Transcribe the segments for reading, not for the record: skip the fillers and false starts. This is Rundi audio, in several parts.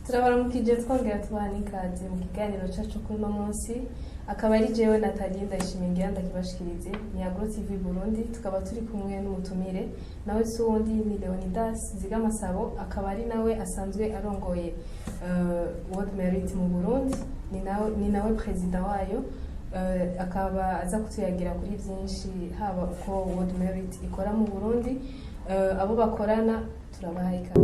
Turabaramukije, twongera tubaha n'ikaze mu kiganiro cacu kuri uno munsi. Akaba ari jewe Nathalie Ndayishimiye ngira ndakibashikirize. Ni Agro TV Burundi. Tukaba turi kumwe n'umutumire, nawe si uwundi, ni Leonidas Zigamasabo, akaba ari nawe asanzwe arongoye World Merit mu Burundi, ni nawe perezida wayo. Akaba aza kutuyagira kuri byinshi, haba uko World Merit ikora mu Burundi, abo bakorana. Turabaha ikaze.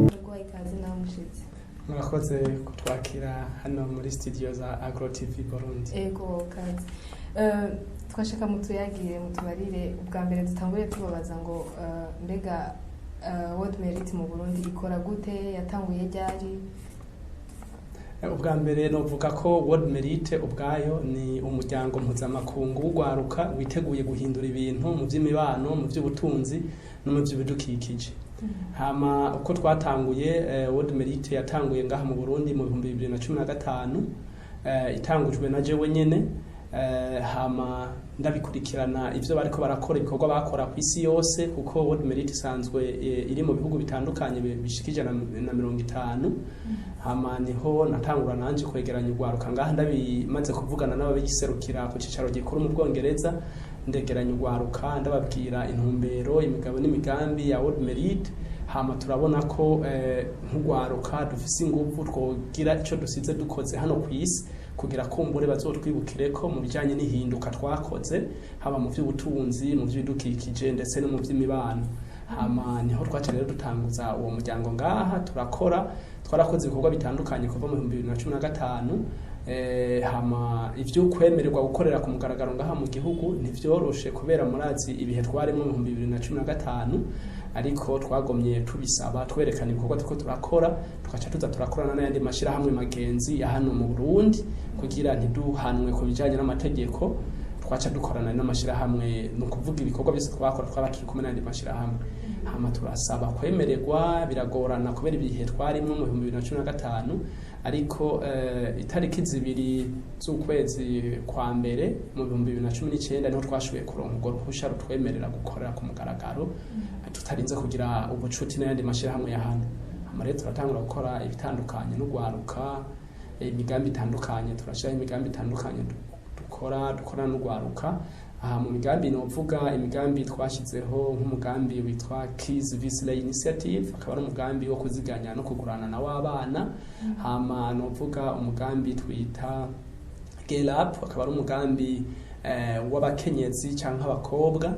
Ndaguha ikaze nawe, mushitsi. Murakoze kutwakira hano muri studio za Agro TV Burundi. Ego, kaze. Twashaka mutuyagire, mutubarire. Ubwa mbere dutangure tubabaza ngo mbega World Merit mu Burundi ikora gute? Yatanguye ryari? Ubwa mbere novuga ko World Merit ubwayo ni umuryango mpuzamakungu w'urwaruka witeguye guhindura ibintu mu by'imibano, mu by'ubutunzi no mu by'ibidukikije. Hama uko twatanguye, World Merit yatanguye ngaha mu Burundi mu 2015, itangujwe na jewe nyene. Hama ndabikurikirana ivyo bariko barakora, ibikorwa bakora ku isi yose, kuko World Merit isanzwe iri mu bihugu bitandukanye bishika 150. Hama niho natangura nanje kwegeranya urwaruka ngaha, ndabimaze kuvugana n'ababigiserukira ku cicaro gikuru mu Bwongereza. Ndegeranya urwaruka, ndababwira intumbero, imigabo n'imigambi ya World Merit. Hama turabona ko nk'urwaruka dufise inguvu, twogira ico dusize dukoze hano ku isi, kugira kumbure bazotwibukire ko mu bijanye n'ihinduka twakoze, haba mu by'ubutunzi, mu by'ibidukikije, ndetse no mu by'imibano. Hama niho twaca rero dutanguza uwo muryango ngaha, turakora. Twarakoze ibikorwa bitandukanye kuva mu 2015. Hama ivyo kwemererwa gukorera ku mugaragaro ngaha mu gihugu ntivyoroshe, kubera murazi ibihe twarimo mu 2015. Ariko twagomye tubisaba, twerekana ibikorwa turiko turakora, tugaca tuza turakorana n'ayandi mashirahamwe magenzi ya hano mu Burundi kugira ntiduhanwe ku bijanye n'amategeko. Twaca dukorana n'amashirahamwe, ni ukuvuga ibikorwa byose twakora twaba turi kumwe n'ayandi mashirahamwe. Hama turasaba kwemererwa, biragorana kubera ibihe twarimwo mu 2015. Ariko itariki 2 z'ukwezi kwa mbere mu 2019 niho twashoboye kuronka urwo ruhusha rutwemerera gukorera ku mugaragaro, tutarinze kugira ubucuti n'ayandi mashirahamwe ya hano. Hama rero turatangura gukora ibitandukanye n'urwaruka, imigambi itandukanye. Turashiraho imigambi itandukanye dukora n'urwaruka. Aha mu migambi novuga imigambi twashizeho nk'umugambi witwa Kids Visley Initiative, akaba ari umugambi wo kuziganya no kugurana na w'abana. Hama novuga umugambi twita Girl Up, akaba ari umugambi w'abakenyezi canke abakobwa.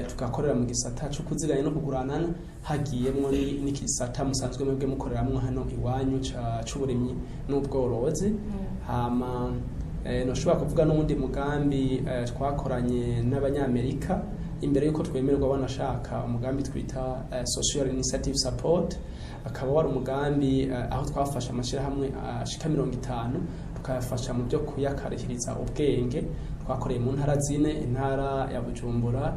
Tugakorera mu gisata cyo kuziganya no kuguranana, hagiyemwo n'igisata musanzwe mwebwe mukoreramwo hano iwanyu c'uburimyi n'ubworozi. Hama noshobora kuvuga n'uwundi mugambi twakoranye n'Abanyamerika imbere yuko twemererwa banashaka, umugambi twita Social Initiative Support, akaba wari umugambi aho twafasha amashirahamwe ashika 50, tukayafasha mu byo kuyakarihiriza ubwenge. Twakoreye mu ntara zine: intara ya Bujumbura,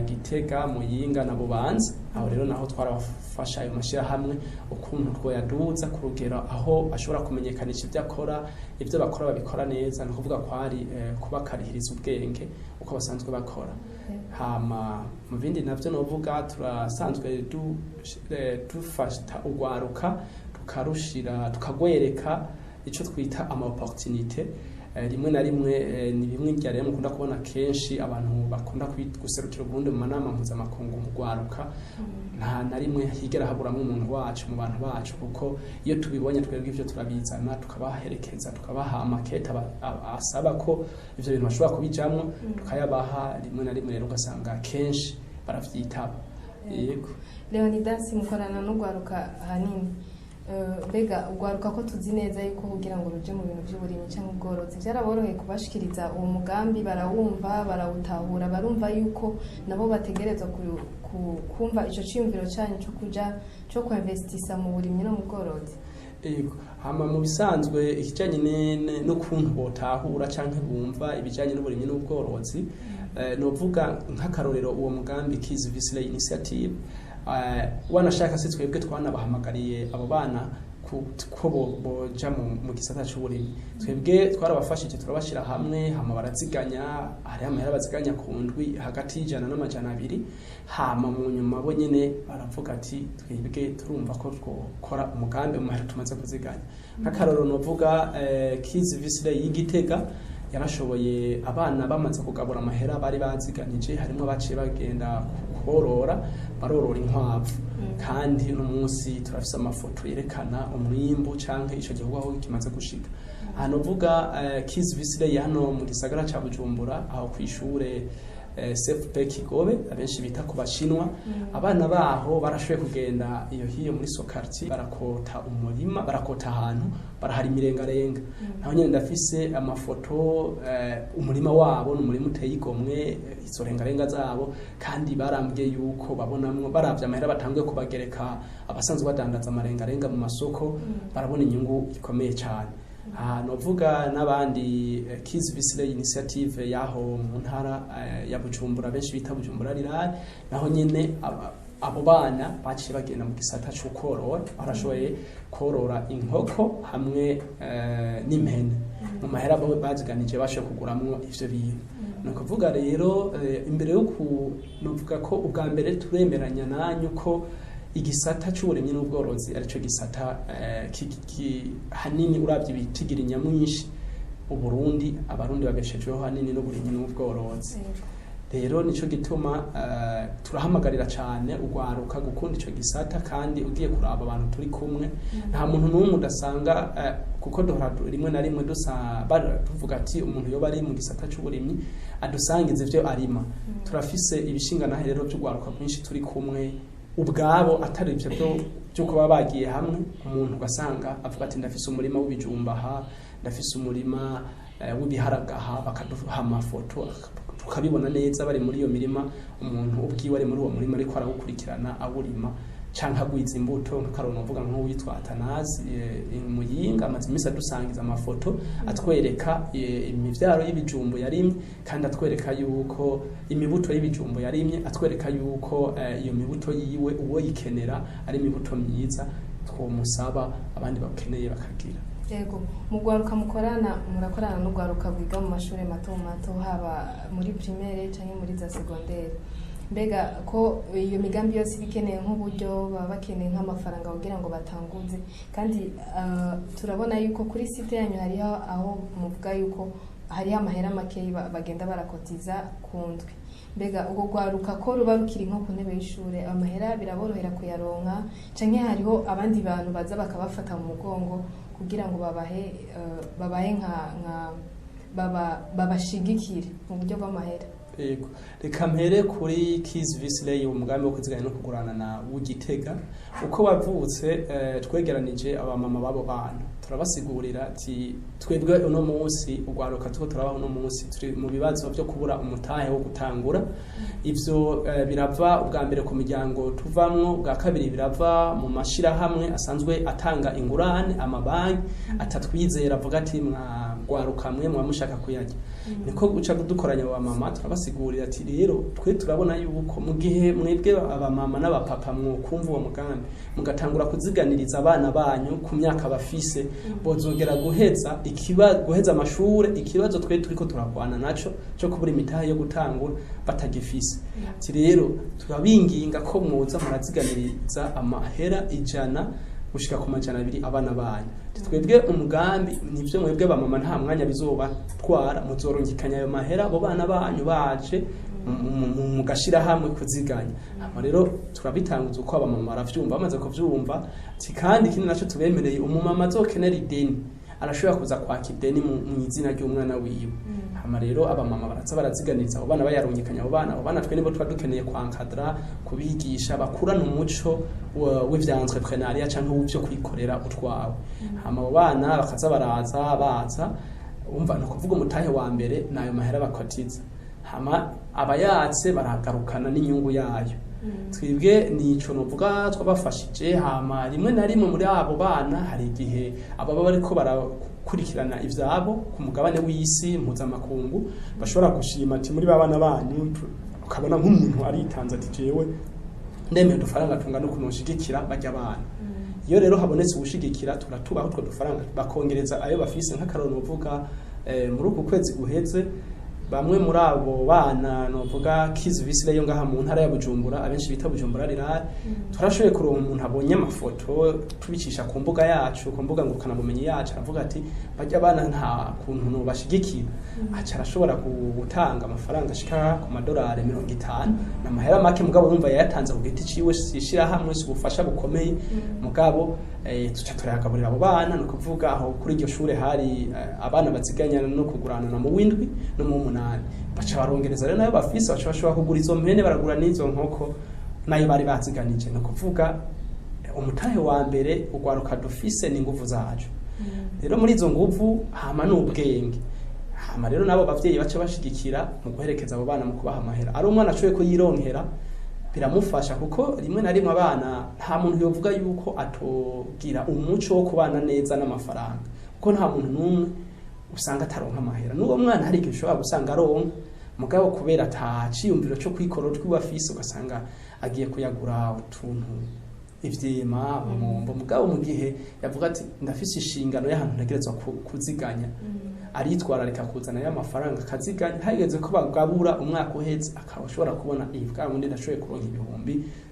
Gitega, Muyinga na Bubanza. Aho rero naho twarabafasha ayo mashyirahamwe ukuntu twoyaduza ku rugero aho ashobora kumenyekanisha ibyo akora, ibyo bakora babikora neza. Ni ukuvuga ko ari kubakarihiriza ubwenge uko basanzwe bakora. Hama mu bindi navyo novuga, turasanzwe dufata urwaruka, tukarushira, tukagwereka ico twita ama opportunité. Rimwe na rimwe ni bimwe bya rero mukunda kubona kenshi abantu bakunda guserukira Uburundi mu manama mpuzamakungu mu rwaruka, nta na rimwe higera haburamwo umuntu wacu mu bantu bacu, kuko iyo tubibonye twebwe ivyo turabizana, tukabaherekeza, tukabaha amakete asaba ko ivyo bintu bashobora kubijamwo, tukayabaha. Rimwe na rimwe rero ugasanga kenshi baravyitaba, yego. Leonidas, mukorana n'urwaruka ahanini. Mbega urwaruka, ko tuzi neza yuko kugira ngo ruje mu bintu by'uburimyi cyangwa ubworozi byaraboroheye kubashikiriza uwo mugambi, barawumva, barawutahura, barumva yuko nabo bategerezwa kumva ico ciyumviro cyanyu cyo kuja cyo kuinvestisa mu burimyi no mu bworozi? Yego. Hama mu bisanzwe ikijanye n'ukuntu botahura canke bumva ibijanye n'uburimyi n'ubworozi, novuga nk'akarorero uwo mugambi Kids Visley Initiative. Wanashaka si twebwe twanabahamagariye abo bana. ko boja mu gisata c'uburimyi. Twebwe twarabafashije, turabashira hamwe, hama baraziganya. Hariho amahera baziganya ku ndwi hagati y'100 n'200. Hama mu nyuma bo nyene baravuga ati: "Twebwe turumva ko twokora umugambi mu mahera tumaze kuziganya." Nk'akarorero novuga Kids Visire y'Igitega yarashoboye, abana bamaze kugabura amahera bari baziganije, harimo abaciye bagenda korora, barorora inkwavu. Kandi uno munsi turafise amafoto yerekana umwimbu canke ico gikorwa aho kimaze gushika. Ahantu uvuga Kids Visire hano mu gisagara ca Bujumbura, aho kw'ishure CFP Kigobe, abenshi bita ku Bashinwa, abana baho barashoboye kugenda iyo hiyo muri Sokarti, barakota umurima, barakota ahantu, barahara imirengarenga. Naho nyene ndafise amafoto. Umurima wabo ni umurima uteye igomwe, izo rengarenga zabo. Kandi barambwiye yuko babonamwo, baravye amahera batanguye kubagereka abasanzwe badandaza amarengarenga mu masoko, barabona inyungu ikomeye cyane. Aha novuga n'abandi, Kids Visire Initiative yaho mu ntara ya Bujumbura, benshi bita Bujumbura Rirare, naho nyene abo bana baciye bagenda mu gisata cyo korora, barashoboye korora inkoko hamwe n'impene. Mu mahera baziganije bashoboye kuguramwo ivyo bintu. Ni ukuvuga rero, imbere yo ku novuga ko ubwa mbere turemeranya nanyu ko igisata c'uburimyi n'ubworozi arico gisata hanini uravye ibitigira nyamwinshi Uburundi. Abarundi babeshejweho hanini n'uburimyi n'ubworozi. Rero nico gituma turahamagarira cane urwaruka gukunda ico gisata. Kandi ugiye kuraba abantu turi kumwe, nta muntu n'umwe udasanga, kuko duhora rimwe na rimwe tuvuga ati umuntu yoba ari mu gisata c'uburimyi adusangiza ivyo arima. Turafise ibishinganahe rero vy'urwaruka rwinshi turi kumwe, ubwabo atari ivyo byo kuba bagiye hamwe, umuntu ugasanga avuga ati: "Ndafise umurima w'ibijumba aha, ndafise umurima w'ibiharage aha." Bakaduha amafoto tukabibona neza bari muri iyo mirima, umuntu ubwiwe ari muri uwo murima ariko arawukurikirana, awurima canke agwiza imbuto. Nk'akarorero mvuga nk'uwitwa Atanazi Muyinga, amaze iminsi adusangiza amafoto atwereka imivyaro y'ibijumbu yarimye, kandi atwereka yuko imibuto y'ibijumbu yarimye, atwereka yuko iyo mibuto yiwe uwo yikenera ari imibuto myiza twomusaba, abandi bakeneye bakagira. Yego, mu rwaruka mukorana, murakorana n'urwaruka rwiga mu mashuri mato mato, haba muri primaire canke muri za secondaire. Mbega ko iyo migambi yose iba ikeneye nk'uburyo, baba bakeneye nk'amafaranga kugira ngo batanguze? Kandi turabona yuko kuri site yanyu hariho aho muvuga yuko hariho amahera makeyi bagenda barakotiza ku ndwi. Mbega urwo rwaruka ko ruba rukiri nko ku ntebe y'ishure, amahera biraborohera kuyaronka, canke hariho abandi bantu baza bakabafata mu mugongo kugira ngo babahe nka babashigikire mu buryo bw'amahera? Yego, reka mpere kuri Kids Visley, umugambi wo kuziganya no kugurana na w'Igitega. Uko wavutse, twegeranije abamama b'abo bana, turabasigurira ati: "Twebwe uno munsi urwaruka tuko turabaho uno munsi turi mu bibazo byo kubura umutahe wo gutangura." Ivyo birava ubwa mbere ku miryango tuvamwo, ubwa kabiri birava mu mashirahamwe asanzwe atanga ingurane, amabanki atatwizera, avuga ati: "Mwagwaruka mwe muba mushaka kuyarya." Niko guca dukoranya abo bamama, turabasigurira ati: "Rero twe turabona yuko mu gihe mwebwe abamama n'abapapa mwokumva uwo mugambi, mugatangura kuziganiriza abana banyu ku myaka bafise, bozogera guheza amashure, ikibazo twe turiko turagwana naco cyo kubura imitahe yo gutangura batagifise." Ati: "Rero turabinginga ko mwoza muraziganiriza amahera 100 gushika ku 200 abana banyu." Ati: "Twebwe umugambi nivyo, mwebwe bamama nta mwanya bizobatwara, muzorungikanya ayo mahera abo bana banyu baje mugashira hamwe kuziganya." Hama rero turabitanguza uko, abamama baravyumva. Bamaze kuvyumva ati: "Kandi ikindi naco tubemereye, umumama azokenera ideni arashobora kuza kwaka ideni mu izina ry'umwana wiwe." Hama rero abamama baraza baraziganiriza abo bana, bayarungikanya abo bana. Abo bana twe nibo tuba dukeneye kwankadra, kubigisha bakurana umuco w'ivya entrepreneuriat canke w'ivyo kwikorera utwawe. Hama abo bana bakaza baraza baza, umva, ni ukuvuga umutahe wa mbere nayo mahera bakotiza, hama abayatse baragarukana n'inyungu yayo. Twebwe nico novuga twabafashije. Hama rimwe na rimwe muri abo bana hari igihe ababa bariko barakurikirana ivyabo ku mugabane w'isi mpuzamakungu bashobora gushima ati muri babana banyu ukabona nk'umuntu aritanze ati: "Jewe ndemeye udufaranga tungana ukuntu nshigikira barya bana." Iyo rero habonetse uwushigikira, turatubaho utwo dufaranga, bakongereza ayo bafise. Nk'akarorero novuga, muri uku kwezi guheze, bamwe muri abo bana, novuga Kids Visire yo ngaha mu ntara ya Bujumbura, abenshi bita Bujumbura Rirare, turashoboye kuronka umuntu abonye amafoto tubicisha ku mbuga yacu, ku mbuga ngurukanabumenyi yacu, aravuga ati: "Bajya abana nta kuntu nobashigikira?" Aca arashobora gutanga amafaranga ashika ku madolari 50. Ni amahera make, mugabo wumva yayatanze ku giti ciwe, sishirahamwe, si ubufasha bukomeye, mugabo tuca turayagaburira abo bana. Ni ukuvuga aho kuri iryo shure hari abana baziganya no kuguranana mu w'indwi no mu w'umunani, baca barongereza rero nayo bafise, baca bashobora kugura izo mpene, baragura n'izo nkoko nayo bari baziganije. Ni ukuvuga umutahe wa mbere ugwaruka dufise ni inguvu zacu. Rero muri izo nguvu hama n'ubwenge, hama rero nabo bavyeyi baca bashigikira mu guherekeza abo bana mu kubaha amahera. Ari umwana ashoboye kuyironkera, biramufasha, kuko rimwe na rimwe abana, nta muntu yovuga yuko atogira umuco wo kubana neza n'amafaranga, kuko nta muntu n'umwe usanga ataronka amahera. N'uwo mwana hari igihe ushobora gusanga aronka, mugabo kubera ata ciyumviro cyo kwikora utwiwe afise, ugasanga agiye kuyagura utuntu, ivyema, amamombo. Mugabo mu gihe yavuga ati: "Ndafise inshingano y'ahantu ntegerezwa kuziganya," aritwararika kuzana y'amafaranga akaziganya. Hageze ko bagabura umwaka uheze, akaba ashobora kubona iyi bwa bundi ndashoboye kuronka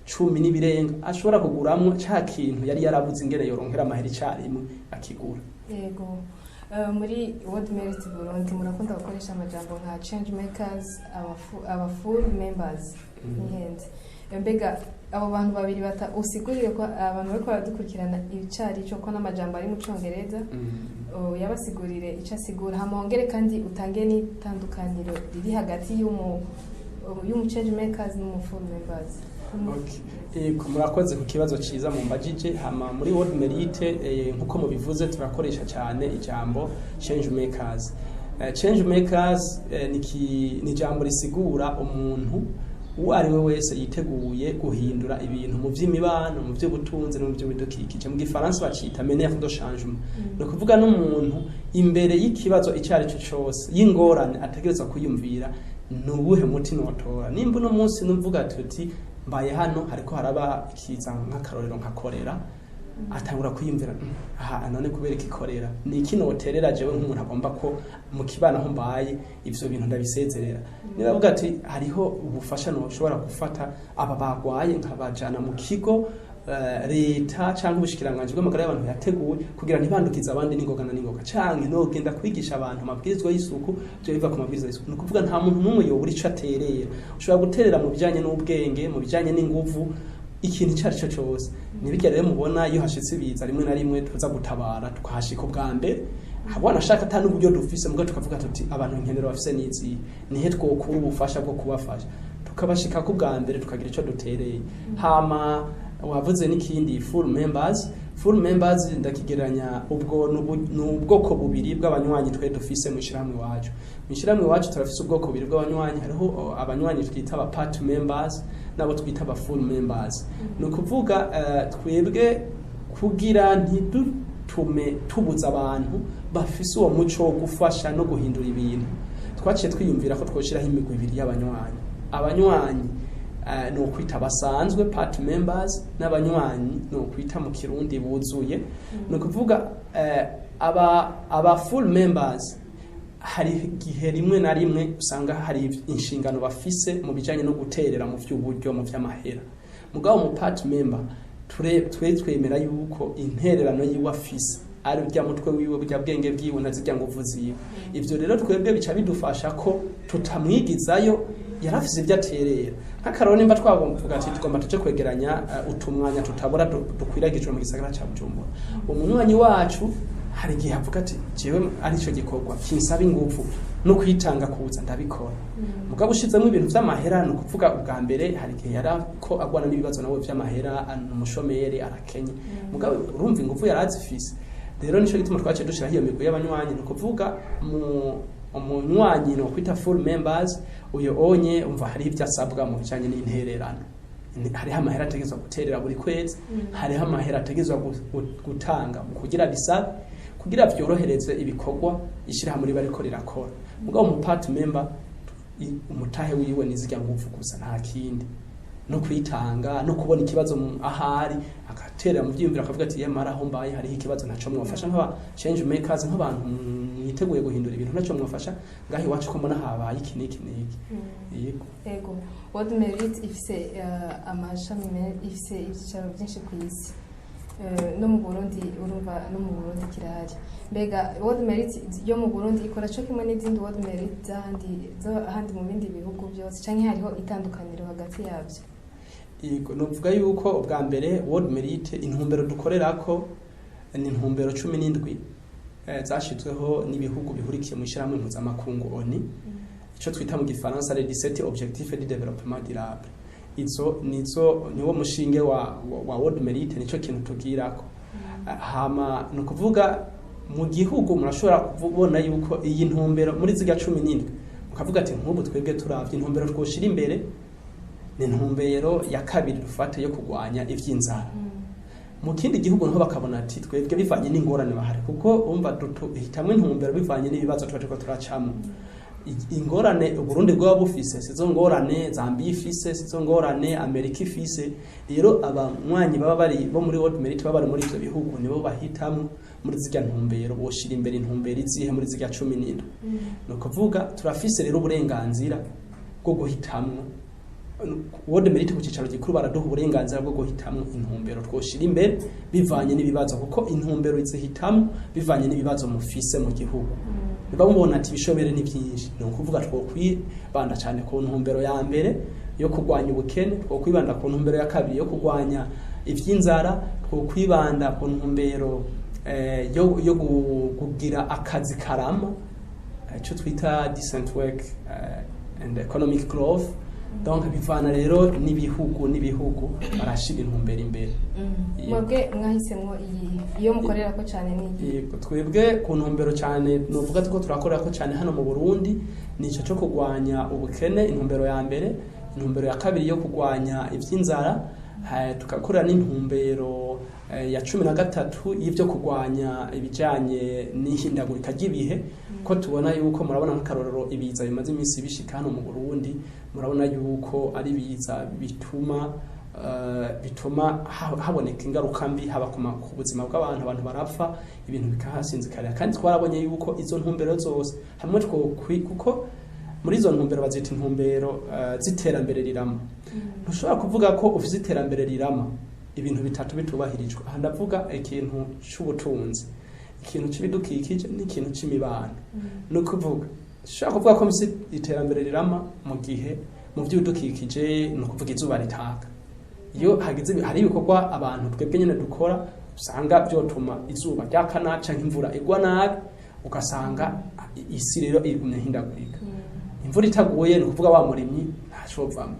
10,000 n'ibirenga, ashobora kuguramwo ca kintu yari yarabuze ingene yoronkera amahera icarimwe, akigura. Yego. Muri World Merit Burundi murakunda gukoresha amajambo nka change makers, aba full members n'ingenzi. Mbega abo bantu babiri bata usigurire ko abantu bariko baradukurikirana icari cyo, ko n'amajambo ari mu Congereza, yabasigurire ico asigura, hama wongere kandi utange n'itandukaniro riri hagati y'umu change makers n'umu full members. Okay. Yego, murakoze ku kibazo ciza mumbajije. Hama muri World Merit, nkuko mubivuze, turakoresha cyane ijambo change makers. Change makers ni ijambo risigura umuntu uwo ari we wese yiteguye guhindura ibintu mu by'imibano, mu by'ubutunzi no mu by'ibidukikije. Mu Gifaransa bacita meneur de changement. Ni ukuvuga n'umuntu imbere y'ikibazo icyo ari cyo cyose, y'ingorane, ategerezwa kwiyumvira: ni uwuhe muti notora? Nimba uno munsi nuvuga tuti mbaye hano hariko haraba ikiza, nk'akarorero nka korera, atangura kwiyumvira: Aha none kubera iki korera? Ni iki noterera jewe nk'umuntu agomba ko mu kibano aho mbaye ivyo bintu ndabisezerera?" Niba avuga ati: "Hariho ubufasha noshobora gufata aba bagwaye nkabajana mu kigo leta cyangwa ubushikiranganji bw'amagara y'abantu yateguwe kugira ntibandukize abandi n'ingoga na n'ingoga, canke nogenda kwigisha abantu amabwirizwa y'isuku," byo biva ku mabwirizwa y'isuku. Ni ukuvuga nta muntu n'umwe yobura ico aterera. Ushobora guterera mu bijanye n'ubwenge, mu bijanye n'inguvu, ikintu icyo ari cyo cyose. Ntibijya rero mubona iyo hashitse ibiza, rimwe na rimwe tuza gutabara, tukahashika ubwa mbere, habona ashaka ata n'uburyo dufise, muga tukavuga tuti: "Abantu nkenero bafise n'izihe? Nihe twokura ubufasha bwo kubafasha?" Tukabashikako ubwa mbere, tukagira ico dutereye. Hama wavuze n'ikindi, full members. Full members ndakigereranya ubwo ni ubwoko bubiri bw'abanywanyi twe dufise mu ishirahamwe iwacu. Mu ishirahamwe iwacu turafise ubwoko bubiri bw'abanywanyi. Hariho abanywanyi twita aba part members n'abo twita aba full members. Ni ukuvuga twebwe kugira ntidutume tubuza abantu bafise uwo muco wo gufasha no guhindura ibintu, twaciye twiyumvira ko twoshiraho imigwi ibiri y'abanywanyi. Abanywanyi ni ukwita basanzwe, part members, n'abanywanyi ni ukwita mu Kirundi buzuye. Ni ukuvuga aba full members hari igihe rimwe na rimwe usanga hari inshingano bafise mu bijanye no guterera mu vy'uburyo, mu vy'amahera. Mugabo mu part member twe twemera yuko intererano yiwe afise ari urya mutwe wiwe, burya bwenge bwiwe na zirya nguvu ziwe. Ivyo rero twebwe bica bidufasha ko tutamwigizayo, yarafise ibyo aterera. Nk'akaroro, nimba twavuga ati tugomba tuje kwegeranya utumwanya tutabora dukwiragijwe mu gisagara ca Bujumbura, umunywanyi wacu hari igihe avuga ati: "Jewe arico gikorwa kinsaba inguvu no kwitanga kuza, ndabikora." Mugabo ushizemo ibintu vy'amahera, ni ukuvuga ubwa mbere hari igihe yarako agwana n'ibibazo nawe vy'amahera, umushomeri, arakenye, mugabo urumva inguvu yarazifise. Rero nico gituma twaciye dushiraho iyo migwi y'abanywanyi. Ni ukuvuga mu umunywanyi ni ukwita full members, uyo onye umva hari ibyo asabwa mu bijanye n'intererano. Hariho amahera ategerezwa guterera buri kwezi, hariho amahera ategerezwa gutanga mu kugira bisabe, kugira vyorohereze ibikorwa ishirahamwe riba riko rirakora. Mugabo mu part member, umutahe wiwe nizirya nguvu gusa, nta kindi. no kwitanga no kubona ikibazo ahari agatera mu byiyumviro, akavuga ati: "Yamara aho mbaye hariho ikibazo, ntaco mwafasha nk'aba change makers, nk'abantu mwiteguye guhindura ibintu, ntaco mwafasha ngaho iwacu ko mbona habaye iki n'iki n'iki?" Yego. Ego, World Merit ifise amashami, ifise ibyicaro byinshi ku isi. No mu Burundi, urumva no mu Burundi kirahari. Mbega World Merit yo mu Burundi ikora co kimwe n'izindi World Merit z'ahandi, z'ahandi mu bindi bihugu byose, canke hariho itandukaniro hagati yabyo? Yego, novuga yuko ubwa mbere World Merit intumbero dukorerako ni intumbero 17 zashizweho n'ibihugu bihurikiye mu ishyirahamwe mpuzamakungu ONU, ico twita mu gifaransa les 17 objectifs du développement durable. Izo nizo niwo mushinge wa World Merit, nico kintu tugirako. Hama ni ukuvuga mu gihugu murashobora kubona yuko iyi ntumbero muri zirya 17, mukavuga ati nk'ubu twebwe turavye intumbero twoshira imbere ni intumbero ya kabiri, dufate yo kurwanya ivy'inzara. Mu kindi gihugu naho bakabona ati twebwe bivanye n'ingorane bahari, kuko umva duhitamwo intumbero bivanye n'ibibazo tuba turiko turacamo. Ingorane Uburundi bwaba bufise sizo ngorane Zambia ifise, sizo ngorane Amerika ifise. Rero abanywanyi baba bari bo muri World Merit baba bari muri ivyo bihugu nibo bahitamwo muri zirya ntumbero boshira imbere intumbero izihe muri zirya 17. Ni ukuvuga turafise rero uburenganzira bwo guhitamwo. World Merit ku cicaro gikuru baraduha uburenganzira bwo guhitamwo intumbero twoshira imbere bivanye n'ibibazo, kuko intumbero zihitamwo bivanye n'ibibazo mufise mu gihugu. Niba mubona ati ibishomere ni byinshi, ni ukuvuga twokwibanda cyane ku ntumbero ya mbere yo kurwanya ubukene, twokwibanda ku ntumbero ya kabiri yo kurwanya ivy'inzara, twokwibanda ku ntumbero yo kugira akazi karama, ico twita decent work and economic growth. Donc bivana rero n'ibihugu barashira intumbero imbere. Yego. Mwebwe mwahisemwo iyi iyo mukorera ko cyane ni iyi? Yego, twebwe ku ntumbero cyane nuvuga tuko turakorera ko cyane hano mu Burundi ni ico cyo kurwanya ubukene, intumbero ya mbere, intumbero ya kabiri yo kurwanya ivy'inzara, tugakorera n'intumbero ya 13 y'ivyo kurwanya ibijanye n'ihindagurika ry'ibihe, ko tubona yuko murabona nk'akarorero ibiza bimaze iminsi bishika hano mu Burundi, murabona yuko ari ibiza bituma haboneka ingaruka mbi haba ku buzima bw'abantu, abantu barapfa, ibintu bikahasinzikarira. Kandi twarabonye yuko izo ntumbero zose hamwe twokwi, kuko muri izo ntumbero bazita intumbero z'iterambere rirama. Ntushobora kuvuga ko ufise iterambere rirama ibintu bitatu bitubahirijwe. Aha ndavuga ikintu c'ubutunzi, ikintu c'ibidukikije n'ikintu c'imibano. Ni ukuvuga ushobora kuvuga ko mfise iterambere rirama mu gihe mu by'ibidukikije, ni ukuvuga izuba ritaka, iyo hagize hari ibikorwa abantu twebwe nyene dukora usanga byotuma izuba ryaka nabi canke imvura igwa nabi, ugasanga isi rero igumye ihindagurika. Imvura itaguye, ni ukuvuga wa murimyi ntacovamwo,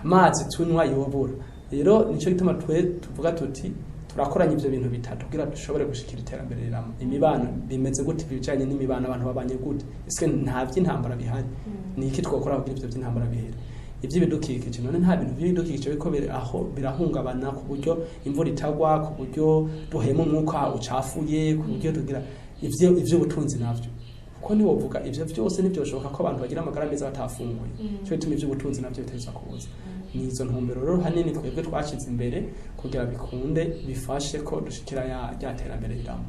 amazi tunywa yobura. Rero nico gituma twe tuvuga tuti turakoranya ivyo bintu bitatu kugira dushobore gushikira iterambere rirama. Imibano bimeze gute? Ibijanye n'imibano, abantu babanye gute? Ese nta vy'intambara bihari? Ni iki twokora kugira ivyo vy'intambara bihere? Ivy'ibidukikije none, nta bintu vy'ibidukikije biriko aho birahungabana ku buryo imvura itagwa, ku buryo duhema umwuka ucafuye, ku buryo tugira ivyo ivy'ubutunzi navyo, kuko ntiwovuga ivyo vyose ntivyoshoboka ko abantu bagira amagara meza batafunguye. Cyo bituma ivy'ubutunzi navyo biteza kuza. Ni izo ntumbero rero hanini twebwe twashize imbere kugira bikunde bifashe ko dushikira ya rya terambere rirama.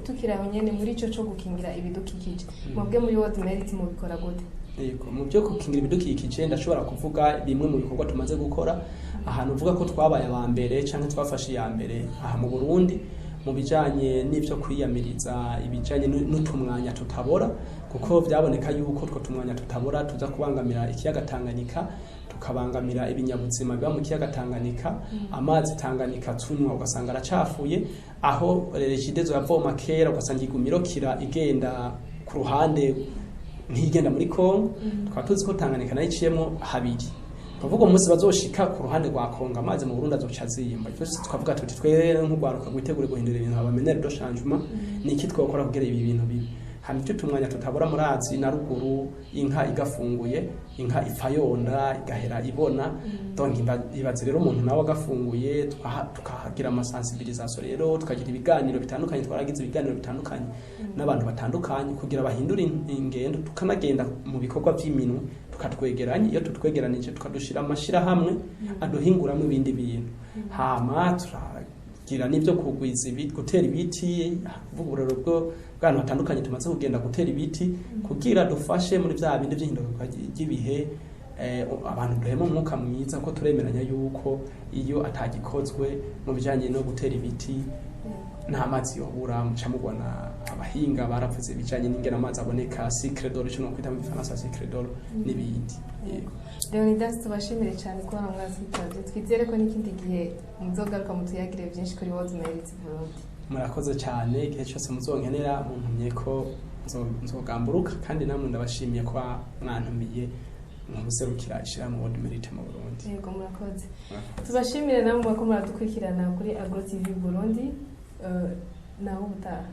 Tukiri aho nyene muri ico co gukingira ibidukikije, mwebwe muri World Merit mubikora gute? Yego, mu byo gukingira ibidukikije ndashobora kuvuga bimwe mu bikorwa tumaze gukora. Ahantu uvuga ko twabaye aba mbere canke twafashe iya mbere aha mu Burundi mu bijanye n'ivyo kwiyamiriza ibijanye n'utumwanya tutabora, kuko vyaboneka yuko utwo tumwanya tutabora tuza kubangamira ikiyaga Tanganyika, tukabangamira ibinyabuzima biba mu kiyaga Tanganyika, amazi Tanganyika tunywa ugasanga aracafuye, aho Regideso yavoma kera ugasanga iguma irokira igenda ku ruhande ntigenda muri Kongo. Tukaba tuzi ko Tanganyika nayo iciyemo habiri, tuvuga umunsi bazoshika ku ruhande rwa Kongo amazi mu Burundi azoca azimba. Twese tukavuga tuti twe nk'urwaruka rwitegure guhindura ibintu, aba meneurs de changement, ni iki twokora kugira ibi bintu bibi? Hama icyo tumwanya tutabura, murazi na ruguru inka igafunguye, inka ipfa yonda igahera ibona. Donc ibaze rero umuntu nawe agafunguye. Tukahagira amasensibilisation rero, tukagira ibiganiro bitandukanye. Twaragize ibiganiro bitandukanye n'abantu batandukanye kugira bahindure ingendo, tukanagenda mu bikorwa by'iminwe tukatwegeranya. Iyo tutwegeranije, tukadushira amashirahamwe aduhinguramo ibindi bintu. Hama turagira n'ibyo kugwiza gutera ibiti, kuvuga uburero bwo bw'ahantu hatandukanye tumaze kugenda gutera ibiti kugira dufashe muri bya bindi by'ihinduka ry'ibihe, abantu duhema umwuka mwiza, ko turemeranya yuko iyo atagikozwe mu bijanye no gutera ibiti nta mazi yobura. Muca mubona abahinga baravuze ibijanye n'ingene amazi aboneka, cycle de l'eau, ico nokwita mu gifaransa cycle de l'eau, n'ibindi. Yego. Leonidas, tubashimire cyane kuba mwatwitabye. Twizere ko n'ikindi gihe muzogaruka mutuyagire byinshi kuri World Merit Burundi. Murakoze cyane. Igihe cyose muzonkenera muntumye ko nzogamburuka. Kandi namwe ndabashimiye kuba mwantumiye nkuserukira ishirahamwe World Merit mu Burundi. Yego, murakoze. Murakoze. Tubashimire namwe ko muradukurikirana kuri Agro TV Burundi. Naho ubutaha.